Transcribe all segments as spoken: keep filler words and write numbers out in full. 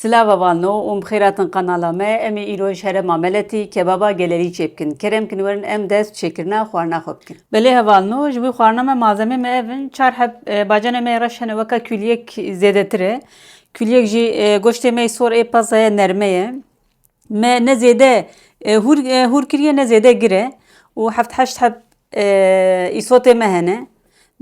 Silav hevalno û bi xêr hatin kanala me. Em ê îro ji herêma Meletî kebaba gelerî çêbikin. Kerem kin werin em dest çêkirina xwarina xwe bikin. Belê hevalno, ji bo xwarina me malzemê me ev in. Çar heb, e, bacanê me reş hene, weka kûliyek zêdetir e. Kûliyek jî, e, goştê me sor ê pezaya nerme ye. Me ne zêde, e, hûr, e, hûr kiriye, ne zêde gir e. Û heft heşt heb, e, îsotê me hene.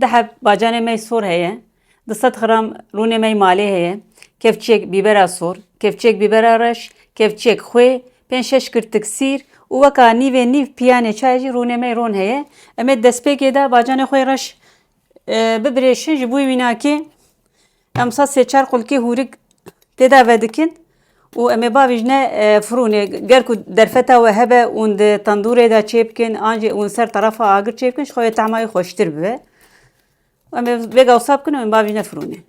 Du heb bacanê me sor heye. Du sed gram rûnê me malê heye. Kevçiyek bîbera sor, kevçiyek bîbera reş, kevçiyek xwê, pênc şeş girtik sîr û weka nîvê nîv piyanê çayê jî rûnê me ron heye. Em ê destpêkê de bacanê xwe reş, e, bibirêşin, ji bo wînakê em sa sê çar qulkê hûrik tê de vedikin û em ê bavêjine, e, firûnê. Ger ku derfeta we hebe û di tendûrê de çêbikin, an jî û ser terefa agir çêbikin, ji xwe yê tehma wî xweştir bibe. Em ê vêga wisa bikin û em bavêjine firûnê.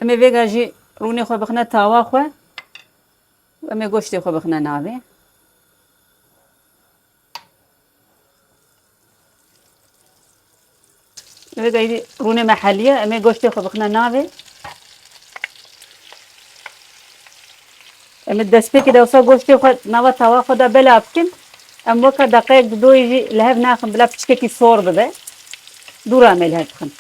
Em ê vêga jî rûnê xwe bixine tawa xwe û em ê goştê xwe bixine navê. Vêga îdî rûnê me heliye, em ê goştê xwe bixine navê. Em ê destpêkê de wisa goştê xwe nava tawa xwe de bela bikin. Em weka deqeyek di doyê jî li hev naxin, bila piçkekî sor bibe. Dûra em ê li hev bixin.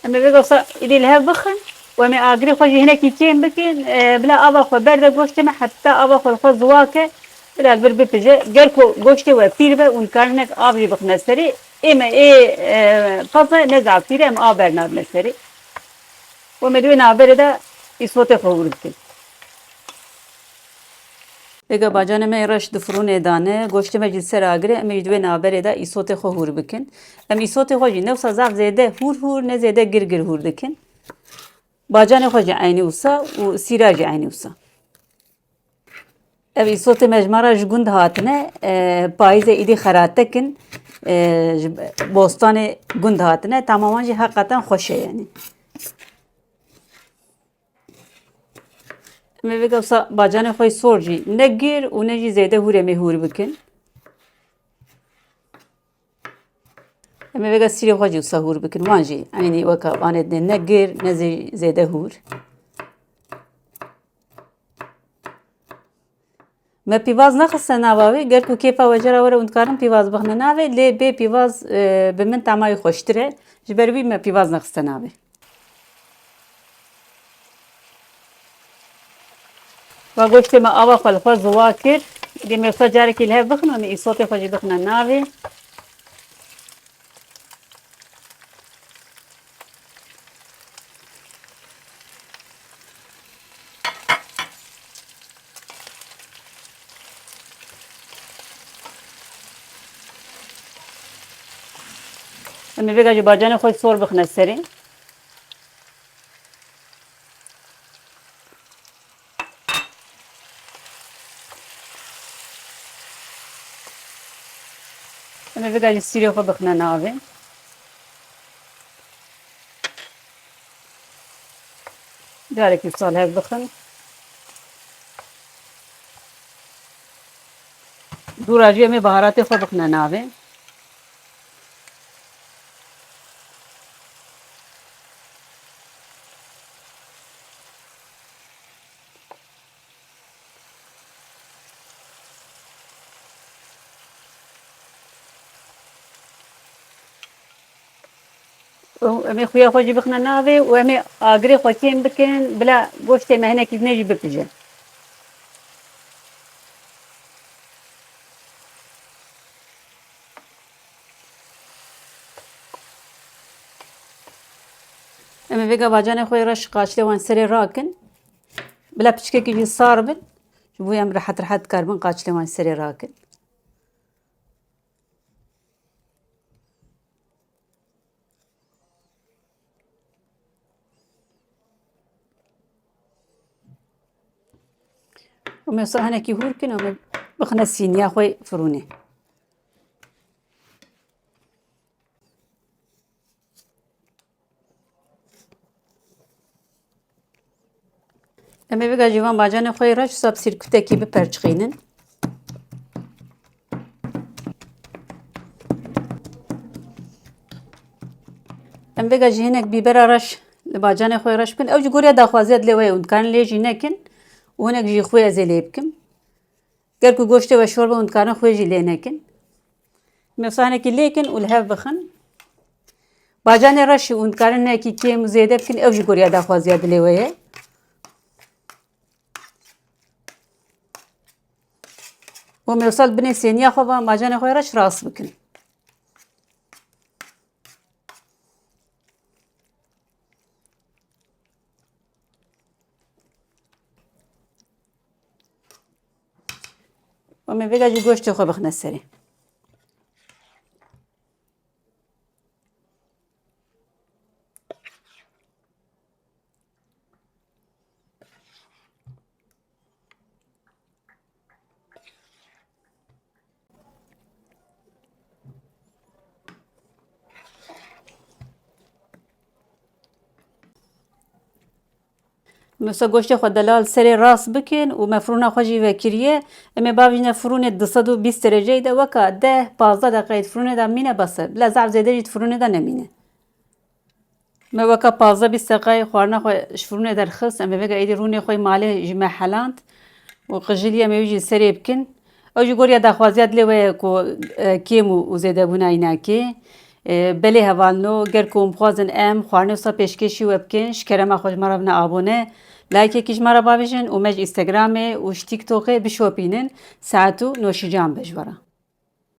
Em ê vêga wisa îdî li hev bixin û em ê agirê xwe jî hinekî kêm bikin, e, bila ava xwe berde goştê me, heta ava xwe li xwe ziwa ke, bila li vir bipije. Ger ku goştê we pîr be û nikarin hinek av jî bixine serê, ê me ê, e, peze ne zaf pîr e, em av bernadine serê. Û em ê di wê navberê de îsotê xwe hûr bikin. Vêga bacanê me reş di firûnê de ne, goştê me jî li ser agirê, em ê jî di wê navberê de îsotê xwe hûr bikin. Em îsotê xwe jî ne wisa zaf zêde hûr hûr, ne zêde gir gir hûr dikin. Bacanê xwe jî eynî wisa û sîra jî eynî wisa. Ev îsotê me ji me re ji gund hatine, e, payîzê îdî xeratek in, e, ji bostanê gund hatine, tama wan jî heqeten xweş e, yanî. Em ê vêga wisa bacanê xwe sor jî ne gir û ne jî zêde hûr em ê hûr bikin. Em ê vêga sîrê xwe jî wisa hûr bikin. Wan jî eynî weka vanê ne gir, ne zê-, zêde hûr. Me pîvaz nexiste nava wê, ger ku kêfa we jê re were û dikarin pîvaz bixine navê, lê bê pîvaz, e, bi min tema wî xweştir e. Ji ber wî me pîvaz nexiste navê. Va goştê me ava xwe li xwe ziwa kir. Dê me wisa carekî li hev bixin û em ê îsotê xwe jî bixine navê. Em ê vêga jî bacanê xwe sor bixine serê. Em ê vêga jî sîrê xwe bixine navê. Carekî wisa li hev bixin. Dûra jî em ê baharatê xwe bixine navê. Û em ê xuya xwe jî bixine navê û em ê agirê xwe kêm bikin, bila goştê me hinekî dinê jî bipije. Em ê vêga bacanê xwe reş qaçlê wan serê rakin. Bila piçkekî jî sar bin. Ji bo em rehet rehet karibin qaçlê wan serê rakin. Em ê wisa hinekî hûr kin, em ê bixine sîniya xwe firûnê. Em ê vêga jî van bacanê xwe yê reş wisa bi sîrkutekî biperçixînin. Em vêga jî hinek bîbera reş li bacanê xwe reş bikin. Ew ji goriya daxwaziya dilê we ye, hûn dikarin lê jî nekin û hinek jî xwe ez ê lê bikim. Ger ku goştê we şor be, hûn dikarin xwe jî lê nekin. Mewsa hinekî lê kin û li hev bixin. Bacanê reş jî hûn dikarin hinekî kêm û zêde bikin, ew ji goriya daxwaziya dilê we ye. Û mewsa li binê sêniya xwe ve bacanê xwe reş rast bikin. Û me vêga jî goştê xwe bixine serê. Mesa goştê xwe delal serê rast bikin û me firûna xwe jî vekiriye. Em ê bavêjine firûnê du sed û bîst dereceyê de weka deh pazdeh deqeyê di firûnê de mîne bes e. Bila zaf zêde jî di firûnê de nemîne. Me weka pazdeh bîst deqeyê xwarina xwe ji firûnê derxist. Em ê vêga êdî rûnê xwe yê malê ji me heland û qijilî em ê wî jî serê bikin. Ew jî goriya daxwaziya dilê we ye ku, e, kêm û, û zêdebûna înakê. E, belê hevalno, ger ku hûn bixwazin em xwarinê wisa pêşkêşî we bikin, ji kerema xwe ji me re bine abone, layekekî ji me re bavêjin û me ji Instagramê û ji TikTokê bişopînin. Saet û noşîcan be ji we re.